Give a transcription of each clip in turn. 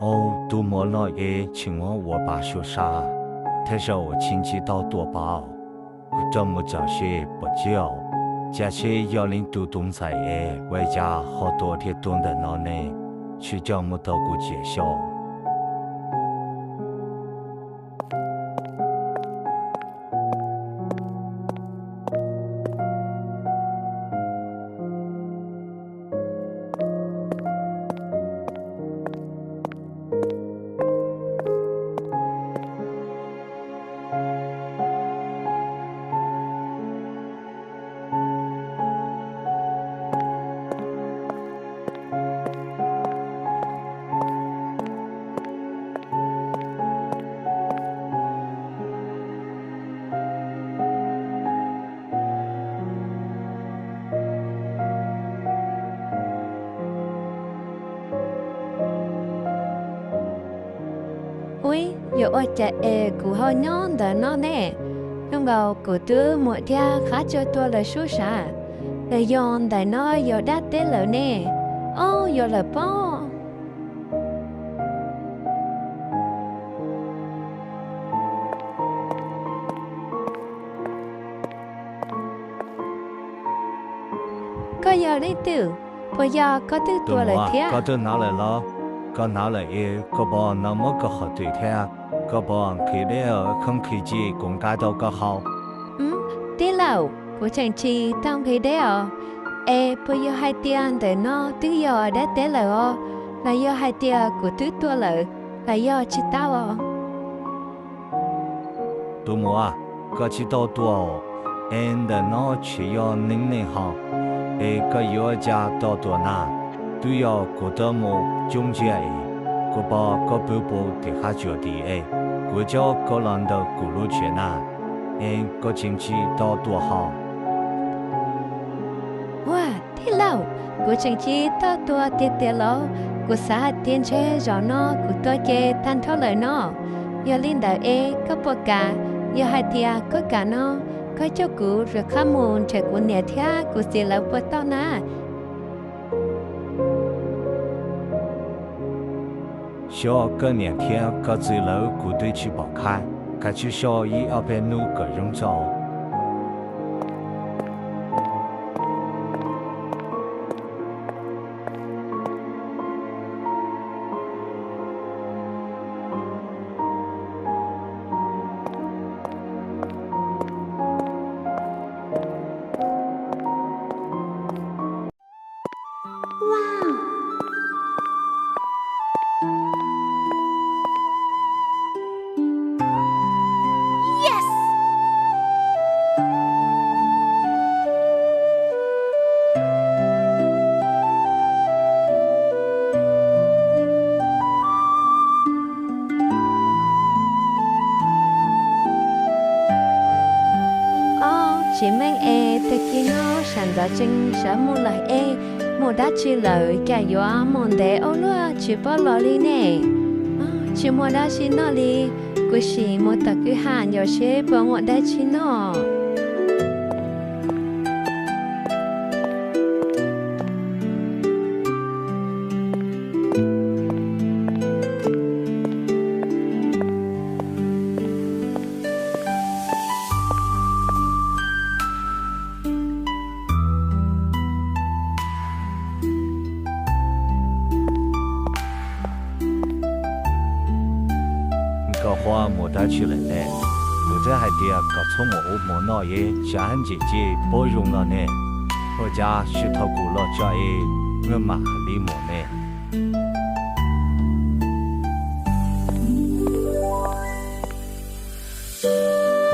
Au, tus muam no es tsis muab ua pa sua sab, tej zaum tsis ntsib tau tua pa. Kuv rov mus txog seb puas tshiab, cas seb yog leej twg tus ntxhais es ua cas ho tuag dhia tuag ntawm no ne, tsis rov mus tau kuv txiav xyov. Ub, yog ua cas es kuv ho nyob ntawm no ne? Zoo nkaus kuv twb mus dhia qab tsua tuag lawm sub sav, los yog ntawm no yog dab teb lawm ne? Ob, yog lawm pob. Koj yog leej twg? Puas yog koj twb tuag lawm thiab? Koj twb hnav lawm los? Koj hnav lawm es koj puas nov muab koj qhov twg thiab? Koj puas nqhis deb, koj nqhis tsis kuv nqa rau koj haus? Tij laug, kuv tseem tsis tau nqhis deb os. Es puas yog hais tias ntawm no twb yog dab teb lawm os? Los yog hais tias kuv twb tuag lawm, los yog tsis tau os? Tus muam, koj tsis tau tuag, es ntawm no tsis yog neeg neeg hos, es koj yuav ua cas tau tuag na? Twb yog kuv twb mus coob ntsia es kuv pom koj pw puv tim qab tsuas tid es kuv coj koj los ntawm kuv lub tsev na, es koj tseem tsis tau tuag hos. Ua, tij laug, kuv tseem tsis tau tuag tiag tiag los? Kuv xav hais tias ntshe zaum no kuv tuag ces tag nrho lawm no. Yog li ntawd es koj puas kam, yog hais tias koj kam no, koj coj kuv rov qab mus nrhiav kuv niam thiab kuv txiv lawv puas tau na? Xyov koj niam thiab koj txiv lawv kuv twb tsis pom qab, kav tsij so ib ob peb hnub kom zoo tso. Ob, tsis meej es tag kis no sawv ntxov tseem sawv mus lawm es mus dab tsi lawm, cas yuav mus ntev ua luaj tsis paub los li ne? Tsis muaj dab tsi noj li, kuv sim mus tom kwj ha ncaws seb puas muaj dab tsi noj. Koj Huab mus dab tsi lawm ne? Kuv twb hais tias koj txhob mus ua hmo noj es tsam ntsis ces poob zoo no ne. Ua cas tsis thov kuv los tso es wb mam li mus ne?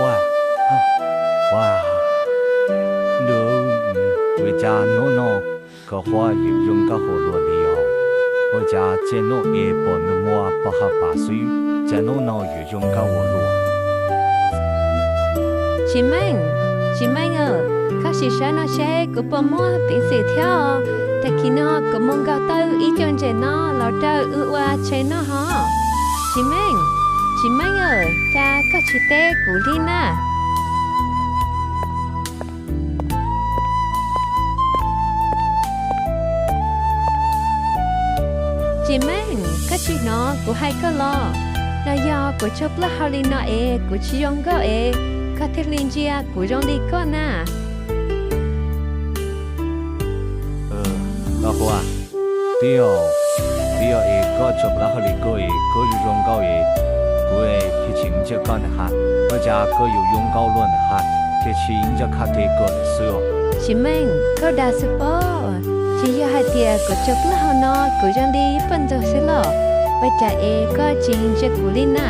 Ua, ua, ua cas hnub no Koj Huab yuav zoo nkauj hauv luaj li os? Ua cas txij hnub es pom nws muaj poj ha pas xwb, cas hnub no yuav zoo nkauj ua luaj? Tsis Meej, Tsis Meej aw, koj sim saib no seb kuv puas muaj peev xwm thiab os. Tag kis no kuv mus nkaug tau ib co ntses no los rau wb ua tshais noj hos. Tsis Meej, Tsis Meej aw, cas koj tsis teb kuv li na? Tsis Meej, Koj tsis hnov kuv hais koj los? Los yog kuv tsau plaub hau li no es kuv tsis zoo nkauj es koj thiaj li ntsia kuv zoo li koj na? Los Huas, twb yog, twb yog es koj tsau plaub hau li koj es koj zoo zoo nkauj es kuv thiaj tsis ntsia koj na ha. Ua cas koj yuav zoo nkauj luaj na ha, thiaj tsis ntsia koj tej koj lawm xwb os. Tsis Meej, koj dag xwb pob. Tsis yog hais tias kuv tsau plaub hau no kuv zoo li poj ntxoog xwb los? Ua cas es koj tsis ntsia kuv li na?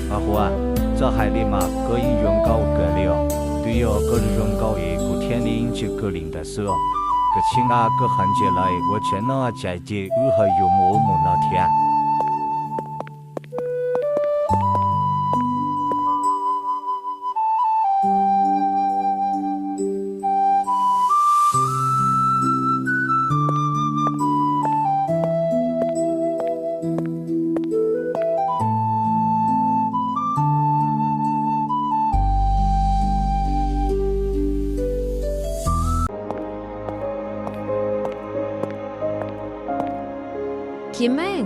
Los Huas, txawj hais li mas koj yeej zoo nkauj kawg li os. Twb yog koj zoo nkauj es kuv thiaj li ntsia koj li ntawd xwb os. Koj tsis nqa koj qhov ntses los ua tsev noj cas ces wb ho yuav mus ub mus no thiab. Tsis Meej.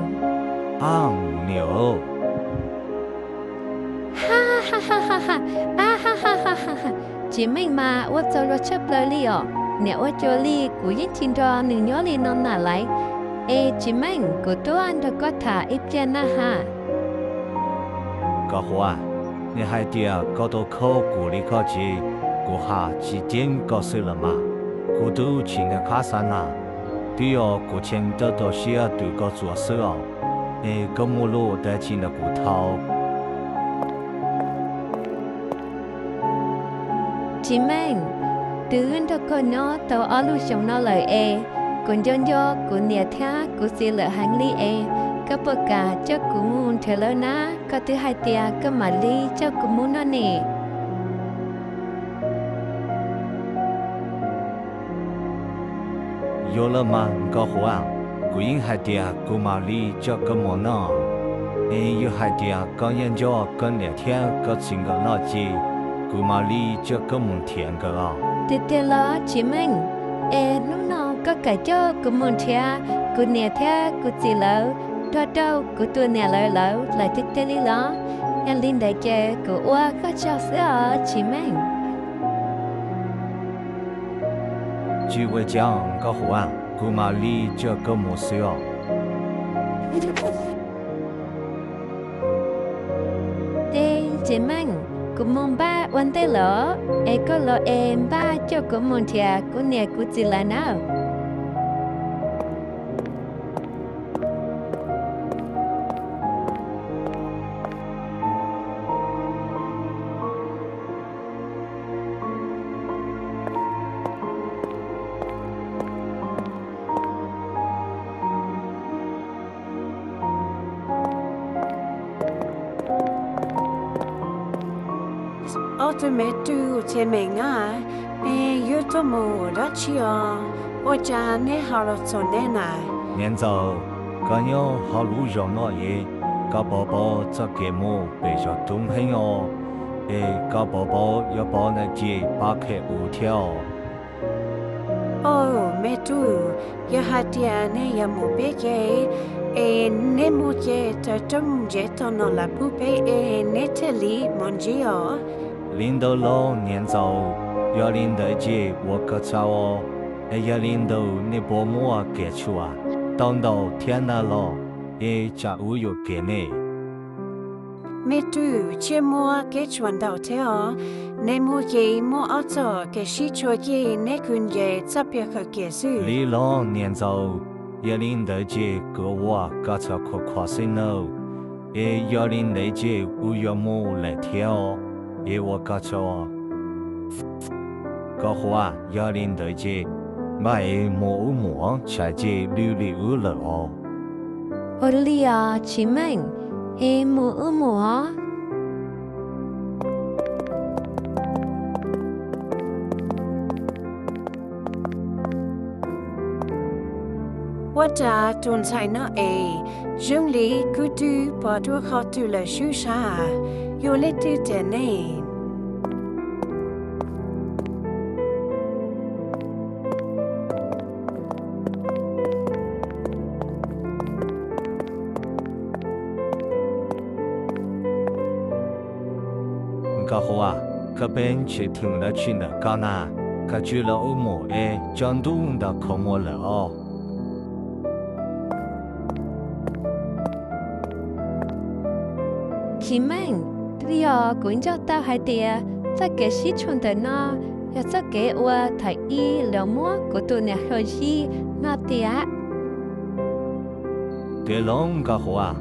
Niam. Tsis Meej mas ua txaus luag tshaj plaws li os. Niam ua cuag li kuv yeej tsis nrog nws nyob li no na laiv. Es Tsis Meej, kuv tuaj nrog koj tham ib pliag na ha. Koj Huas, nws hais tias koj tau khaub kuv li koj ces kuv ha tsis ceeb koj xwb los mas. Kuv twb tsis nco qab xav na, twb yog kuv tseem tau tau siab twv koj txuas xwb os. Es koj muaj lus dab tsi ntawm kuv thov? Tsis Meej, twb nrog koj nyob tau ob lub xyoos no lawm es kuv nco nco kuv niam thiab kuv txiv lawv heev li es koj puas kam coj kuv mus nrhiav lawv na? Koj twb hais tias koj mam li coj kuv mus no ne. Yog lawm mas Nkauj Huas, kuv yeej hais tias kuv mam li coj koj mus no. Es yog hais tias koj nyob nco koj niam thiab koj txiv nkawd no ces kuv mam li coj koj mus nrhiav nkawd os. Tiag tiag los Tsis Meej? Es hnub no koj kam coj kuv mus nrhiav kuv niam thiab kuv txiv lawv, nrog rau kuv tus niam lawv lawv lawm tiag tiag li los? Yog li ntawd ces kuv ua koj tsaug xwb os Tsis Meej. Tsis ua cas Nkauj Huas, kuv mam li coj koj mus xwb os. Ces Tsis Meej, kuv mus npaj ua ntej lawm es koj los es npaj coj kuv mus nrhiav kuv niam kuv txiv lawv nawb. Ob tug me tub Tsis Meej na, es yuav tuaj mus dab tsi os? Ua cas neb ho los txog neb na? Niam ntxawm, koj nyob hauv lub zos no es koj puas paub txoj kev mus pem zos Tub Heeb os? Es koj puas paub, yog paub na ces pab qhia kuv thiab os. Au, me tub, yog hais tias neb yuav mus peb ces, es neb mus ces tawm rooj ntsev tog no lawm pub peb es neb thiaj li mus ntsib os. Li ntawd los niam ntxawm, yog li ntawd ces ua koj tsaug os. Es yog li ntawd nej puas muaj kev tshuam tau ntau thiab na los, es tsam wb yuam kev ne? Me tub, tsis muaj kev tshuam ntau thiab os. Neb mus ces muaj ob txoj kev sib tshuam ces neb kwv nce txoj pia khaws kiag xwb. Li los niam ntxawm, yog li ntawd ces kuv ua koj tsaug khuv khuav xwb nawb. Es yog li ntawd ces wb yuav mus lawm thiab os, es ua koj tsaug. Nkauj Huas, yog li ntawd ces npaj es mus wb mus os, tsam ces lwj li wb lawm os. Ua li os Tsis Meej, es mus wb mus os. Ua cas tus ntxhais no es zoo li kuv twb pom dua qhov twg lawm sub sab, yog leej twg tiag ne? Nkauj Huab, koj pheej tshwm theem lawv tshwm ntawm koj na, koj tswj lawv ua muam es tsaus ntuj nto kho muag lawm os. Tsis meej, twb yog kuv nco tau hais tias txoj kev sib tshuam ntawm no yog txoj kev uas thaum ub lawv muab kuv tus niam hluas zij no tiag. Tiav loos Nkauj Huab,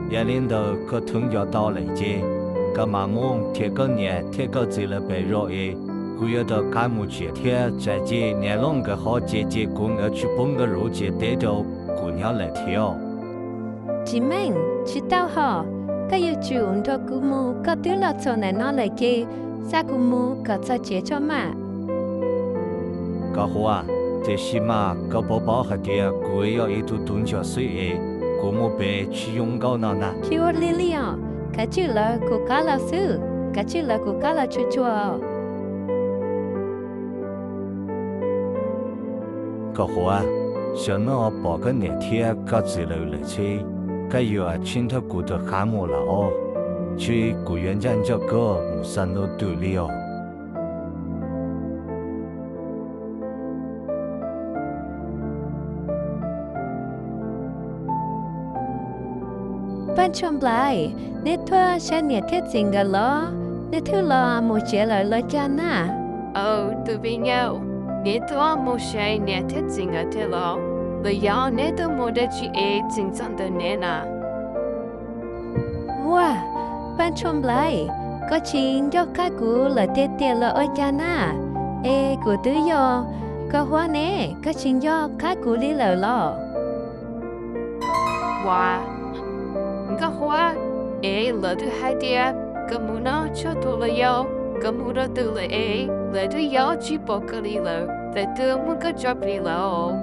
yog li ntawd koj thov nco tau lawm ces koj mam mus nrhiav koj niam thiab koj txiv lawv pem zos es kuv yuav rov qab mus tsev thiab, tsam ces niam hlob nkawd ho cev ces kuv nkawd tsis pub nkawd lub tsev teb rau kuv nyob lawm thiab. Tsis meej, tsis tau hos, koj yuav tsum nrog kuv mus, koj twb los txog ntawm no lawm ces xa kuv mus kom txog tsev tso mas. Nkauj Huab, tiam sis mas koj puas paub hais tias kuv yog ib tug tub ntsuag xwb es kuv mus pem tsis zoo nkauj no na. Tsis ua li li os, kav tsij lawv kuv qab los xwb, kav tsij lawv kuv qab los tsuag tsuag. Nkauj Huab, xyov no pom koj niam thiab koj txiv lawv lawm xwb, koj yuav tsis nrog kuv rov qab mus lawm os, tsis kuv yuav ncaj nco koj mus xav ntuj twm li os. Paj Ntsuag Nplaim, neb tuaj saib niam thiab txiv nkawd los? Neb twb los mus tsev lawm los cas na? Aw, tus viv ncaus, neb tuaj mus saib niam thiab txiv nkawd thiab los? Los yog neb tuaj mus dab tsi es tseem txog ntawm neb na? Ua, Paj Ntsuag Nplaim, koj tsis nco qab kuv lawm tiag tiag los ua cas na? Es kuv twb yog Nkauj Huab ne, koj tsis nco qab kuv li lawm los? Ua, Nkauj Huab, es lawv twb hais tias koj mus noj tshaj tug lawm yau, koj mus rau twg lawm es lawv twb yau tsis pom koj li lawm, lawv twb muab koj tso plig lawm.